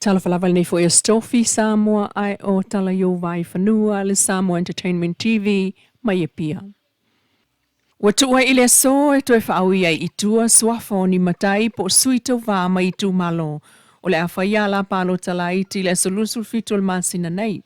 Talofa lava i lenei foi aso Tofi Samoa ae o tala i ou vaai fanua le Samoa Entertainment TV mai Apia. Ua tuu ai i le aso e toe faaui ai i tua suafa o ni matai po o sui tauva mai itumalo o le a faia ala palota laiti i le aso 27 o le masina nei.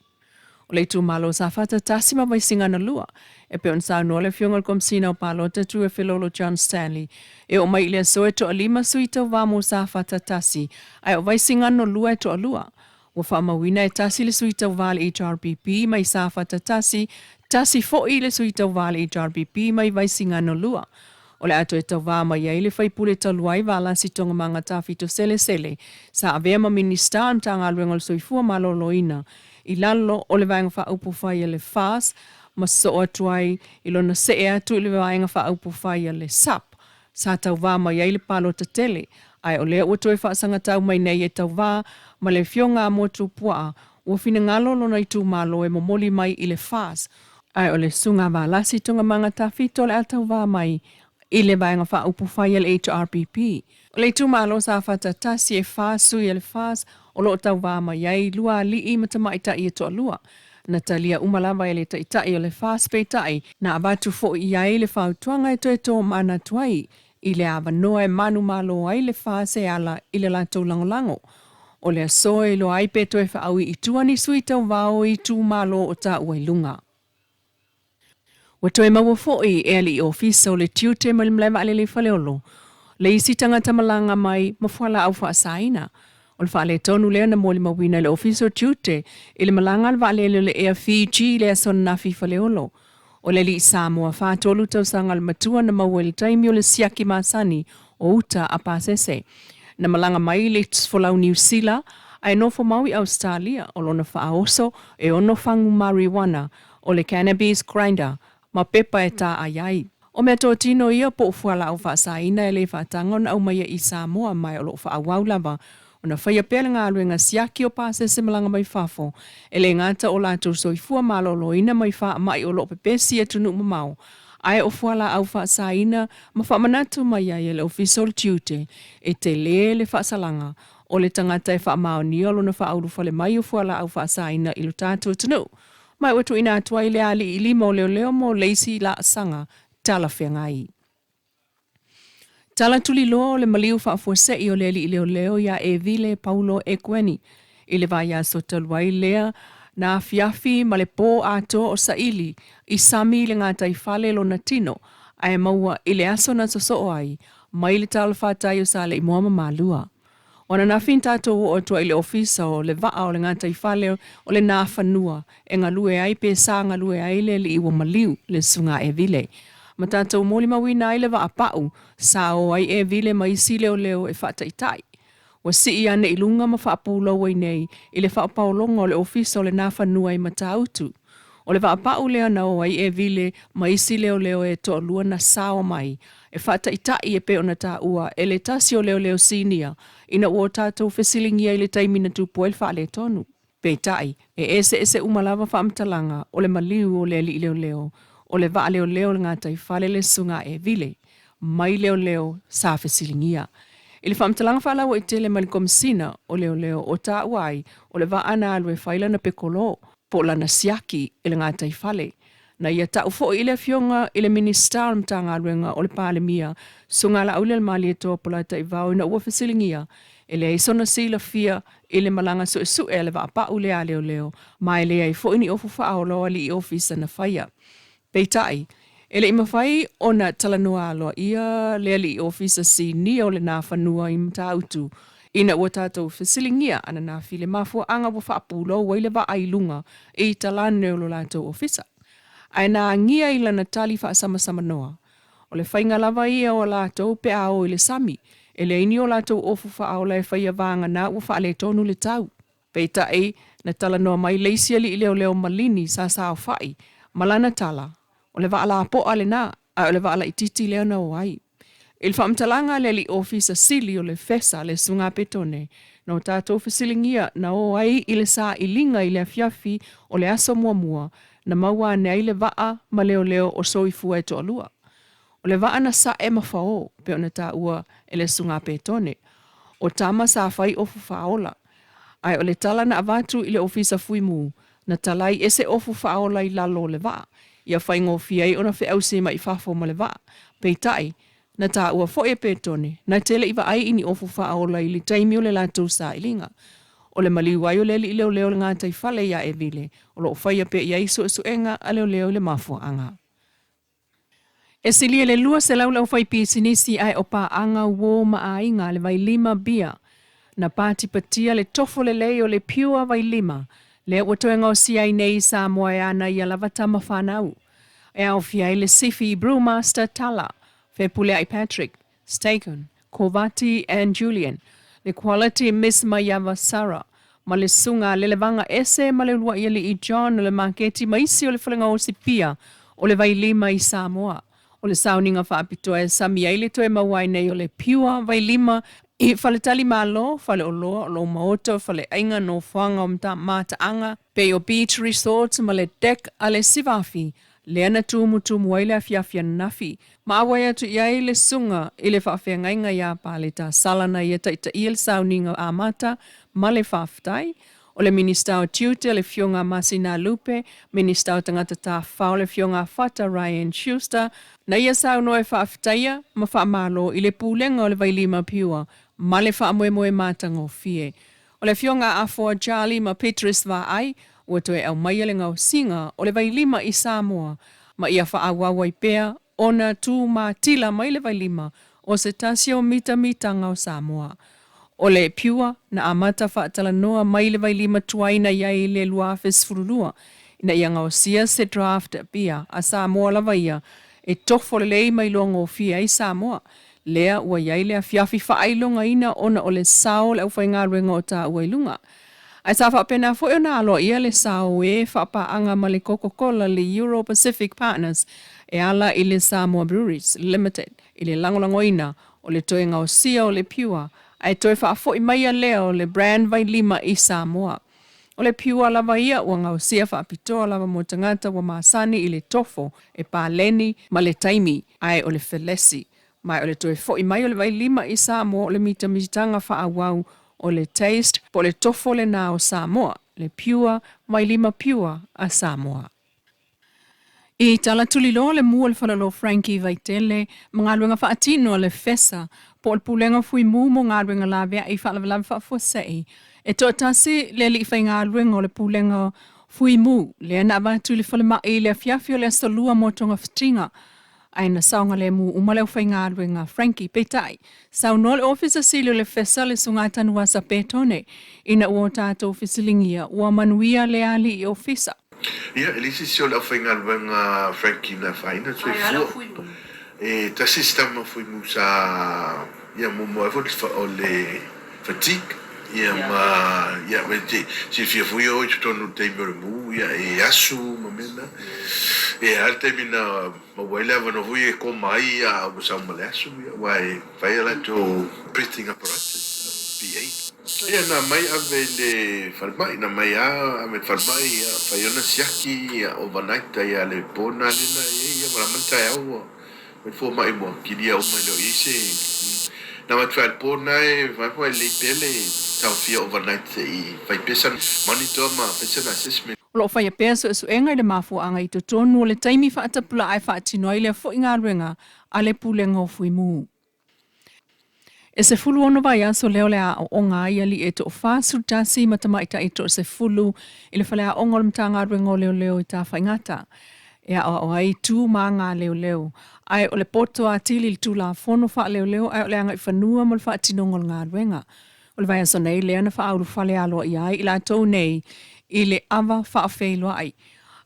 O le itumalo o Safata 1 ma Vaisigano 2, e pei ona saunoa le Afioga i le Komesina o Palota Tuiafelolo John Stanley, e oo mai i le aso e toalima sui tauva mo Safata 1, ae o Vaisigano 2 e toalua. Ua faamauina e tasi le sui tauva a le HRPP mai Safata 1, tasi foi le sui tauva a le HRPP mai Vaisigano 2. O le a toe tauva mai ai le faipule talu ai Valasi Togamaga Tafito Selesele, sa avea ma Minisita o le Matagaluega o le Soifua Maloloina i lalo o le Vaega Faaupufai a le FAS ma sosoo atu ai i lona see atu i le Vaega Faaupufai a le SUPP sa tauva mai ai le palota tele, ae o lea ua toe faasagatau mai nei e tauva ma le Afioga a Motuopuaa ua finagalo lona itumalo e momoli mai i le FAS. Ae o le Susuga Valasi Togamaga Tafito o le a tauva mai i le Vaega Faaupufai a le HRPP. O le itumalo Safata 1 e fa sui a le FAS o lo o tauva mai ai lua alii ma tamaitai e toalua. Na talia uma lava e le Taitai o le FAS peitai na avatu foi i ai le fautuaga e toe tomanatu ai i le avanoa e manumalo ai le FAS e ala i le latou lagolago. O le aso e iloa ai pe toe faaui i tua ni sui tauva o itumalo o taua i luga. Ua toe maua foi e alii ofisa o le tiute mai le malae vaalele i Faleolo le isi tagata malaga mai ma fualaau faasaina. O le faaletonu lea na molimauina e le Ofisa o Tiute i le malaga a le vaalele o le Air Fiji i le aso ananafi i Faleolo. O le alii Samoa 43 tausaga le matua na maua i le taimi o le siaki masani o uta a pasese. Na malaga mai i le folau Niu Sila ae nofo mau i Ausetalia, o lona faaoso e ono fagu marijuana o le cannabis grinder ma pepa e tāʻai ai. O meatotino ia po o fualaau faasaina e le faataga ona aumaia i Samoa ma o lo o faaauau lava ona faia pea le galuega siaki o pasese malaga mai fafo e le gata o latou soifua maloloina mai faamai o lo o pepesi i atunuu mamao ae o fualaau faasaina ma faamanatu mai ai e le Ofisa o le Tiute e tele le faasalaga o le tagata e faamaonia lona faaulufale mai o fualaau faasaina i lo tatou atunuu Ma ua tuuina atu ai le alii i lima o leoleo mo le isi laasaga talafeagai. Tala tuliloa o le maliu faafuasei o le alii leoleo iā Evile Paulo Ekueni i le vaiaso talu ai lea na afiafi ma le pō atoa o saili i sami i le gataifale lona tino ae maua i le aso na sosoo ai mai le talafatai o Saleimoa ma Malua. O ananafi na tatou oo atu ai i le ofisa o le vaa o le gataifale o le Nafanua e galue ai pe sa galue ai le alii ua maliu le Susuga Evile. Ma tatou molimauina ai le vaa pau sa o ai Evile ma isi leoleo e faataitai. Ua sii ane i luga ma faapulou ai nei i le faapaologa o le ofisa o le Nafanua i Matautu. O le vaapau lea na o ai Evile ma isi leoleo e toalua na sao mai e faataitai e pei ona taua e le tasi o leoleo sinia ina ua o tatou fesiligia i le taimi na tupu ai le faaletonu. Peitai, e eseese uma lava faamatalaga o le maliu o le alii leoleo, o le vaa leoleo o le gataifale le Susuga a Evile, mai leoleo sa fesiligia. I le faamatalaga faalauaitele mai le Komesina o Leoleo o taua ai o le vaa na alu e fai lana pekolo, po o lana siaki i le gataifale. Na ia tau foi i le Afioga i le Minisita o le Matagaluega o le Palemia, Susuga Laaulialemalietoa Polataivao ina ua fesiligia e leai sona silafia i le malaga suesue a le vaapau lea a leoleo ma e leai foi ni ofu faaola o alii ofisa na faia. Peitai, e le i mafai ona talanoa aloaia le alii ofisa sinia o le Nafanua i Matautu ina ua tatou fesiligia ananafi le mafuaaga ua faapulou ai le vaa i luga i talane o lo latou ofisa. Ae na agia i lana tali faasamasamanoa, o le faiga lava ia o a latou pe a o i le sami, e leai ni o latou ofu faaola e faia vagana ua faaletonu le tau. Peitai, na talanoa mai le isi alii leoleo malini sa saofai ma lana tala, o le vaa lapoa lena, ae o le vaa laitiiti lea na o ai. I le faamatalaga a le alii ofisa sili o le FESA le Susuga Petone, na o tatou fesiligia na o ai i le sailiga i le afiafi o le aso muamua na maua ane ai le vaa ma leoleo o soifua e toalua. O le vaa na sae ma fao, pei ona taua e le Susuga Petone, o tama sa fai ofu faaola. Ae o le tala na avatu i le Ofisa Fuimu, na talai ese ofu faaola i lalo o le vaa, ia faigofie ai ona feausi mai fafo ma le vaa. Peitai, na taua foi e Petone, na te le i vaai i ni ofu faaola i le taimi o le latou sailiga. O le maliu ai o le alii leoleo o le gataifale ia Evile, o lo o faia pea i ai suesuega a leoleo i le mafuaaga. E silia i le 200 le aufaipisinisi ae o paaga uo ma aiga a le Vailima Beer na patipatia le tofo lelei o le Pure Vailima lea ua toe gaosia ai nei i Samoa e ana ia lava tama fanau. E aofia ai le Sifi Brewmaster Tala, Fepuleai Patrick, Stagon, Kovati and Julian, le Quality Miss Maiava Sarah, ma le Susuga a Lelevaga Ese ma le Uluai Alii John o le Maketi ma isi o le Falegaosi Pia o le Vailima i Samoa. O le sauniga faapitoa e sami ai le toe maua ai nei o le Pure Vailima i faletalimalo, faleoloa, o lou maota, faleaiga, nofoaga o mataaga, pei o Beach Resort ma le Deck a le Sivafi lea na tumutumu ai le afiafi ananafi, ma auai atu i ai le susuga i le faafeagaiga iā Paleta Sala na ia taitaia le sauniga amata ma le faafetai. O le Minisita o Tiute le Afioga a Masina Lupe, Minisita o Tagata Tafafao le Afioga a Fata Ryan Schuster, na ia saunoa e faafetaia ma faamalo i le Pulega o le Vailima Pure ma le faamoemoe matagofie. O le Afioga a Afoa Charlie ma Petrus Vaai ua toe aumaia le gaosiga o le vailima i Samoa ma ia faaauau ai pea ona tu matila mai le vailima o se tasi o mitamitaga o Samoa. O le Pure na amata faatalanoa mai le vailima tuai na i ai i le 2012 ina ia gaosia se draft beer a Samoa lava ia e tofo lelei ma iloagofie ai Samoa. Lea ua i ai le afiafi faailogaina ona o le sao o le aufaigaluega o taua i luga. Ae sa faapena foi ona aloaia le sao o e faapaaga ma le Coca-Cola le Euro Pacific Partners e ala i le Samoa Breweries Limited i le lagolagoina o le toe gaosia o le Pure ae toe faafoi maia lea o le brand vailima i Samoa. O le Pure lava ia ua gaosia faapitoa lava mo tagata ua masani i le tofo e paleni ma le taimi ae o le felesi Ma o le toe foi mai o le vailima i Samoa o le mitamitaga faaauau o le taste po o le tofo lena o Samoa, le pure vailima pure a Samoa. I tala tuliloa le mu o le faleoloa Frankie Vaitele ma galuega faatino a le FESA po o le Pulega Fuimu mo Galuega Laveai Faalavelave Faafuasei e toatasi le alii faigaluega o le Pulega Fuimu lea na avatu i le falemai i le afiafi o le Aso Lua mo togafitiga Ae na saogalemu uma le aufaigaluega a Frankie. Peitai, saunoa le Ofisa Sili o le FESA le Susuga Tanuasa Petone, ina ua o tatou fesiligia, ua manuia le alii ofisa. Ia, e leai se isi o le aufaigaluega a Frankie na afaina le soifua. E tasi se tama fuimu sa ia muamua ai foi o le fatigue ia ma ia me te silafia foi o i totonu o le taimi o le mu ia e asu ma mea na. E a le taimi na maua ai le avanoa foi e koma ai a ua sau ma le asu ia aua e fai a latou breathing apparatus, PA. Ia na mai ave i le falemai, na mai a ave i le falemai ia fai ona siaki ia overnight ai a le po na le na i ai ia malama le taeao ua mai le fomai ua kilia uma e le o i ai se na avatu fai a le po na e vaai foi e lelei pea le taofia overnight se i fai pea sana monitor ma fai sana assessment. O lo o faia pea suesuega i le mafuaaga i totonu o le taimi faatapulaa e faatino ai lea foi galuega a le Pulega o Fuimu. E 16 vaiaso lea o le a aooga ai alii e toa-41 ma tamaitai e toa-10 i le faleaoga o le Matagaluega o Leoleo i Tafaigata e aoao ai tu ma aga leoleo. Ae o le poto atili i le Tulafono faaleoleo ae o le agaifanua mo le faatinoga o le galuega. O le vaiaso nei lea na faaulufale aloaia ai i latou nei i le ava faafeiloai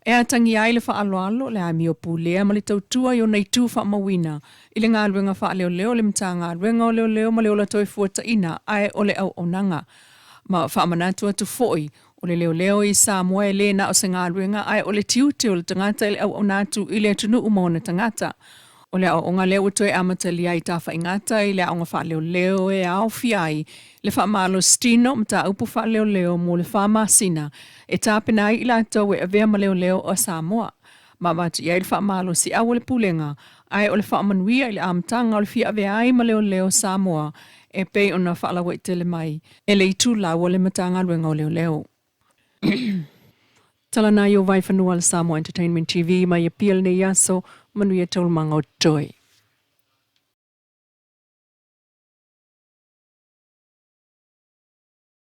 e atagia ai le faaaloalo, le amio pulea ma le tautua i ona itu faamauina i le galuega faaleoleo a le Matagaluega o Leoleo ma le Ola Toefuataiga ae o le auaunaga. Ma faamanatu atu foi, o le leoleo i Samoa e le na o se galuega ae o le tiute o le tagata i le auauna atu i le atunuu ma ona tagata. O le aoaoga lea ua toe amatalia ai Tafaigata i le aoga faaleoleo e aofia ai le faamalositino mataupu faaleoleo mo le 4 masina e tapena ai i latou e avea ma leoleo o Samoa. Ma avatu i ai le faamalosiau o le Pulega ae o le faamanuia i le amataga o le fia avea ai ma leoleo Samoa. e pei ona faalauaitele mai e le itulau o le Matagaluega o Leoleo. Tala na i o Vaifanua a le Samoa Entertainment TV mai Apia lenei aso, manuia taualumaga o totoe.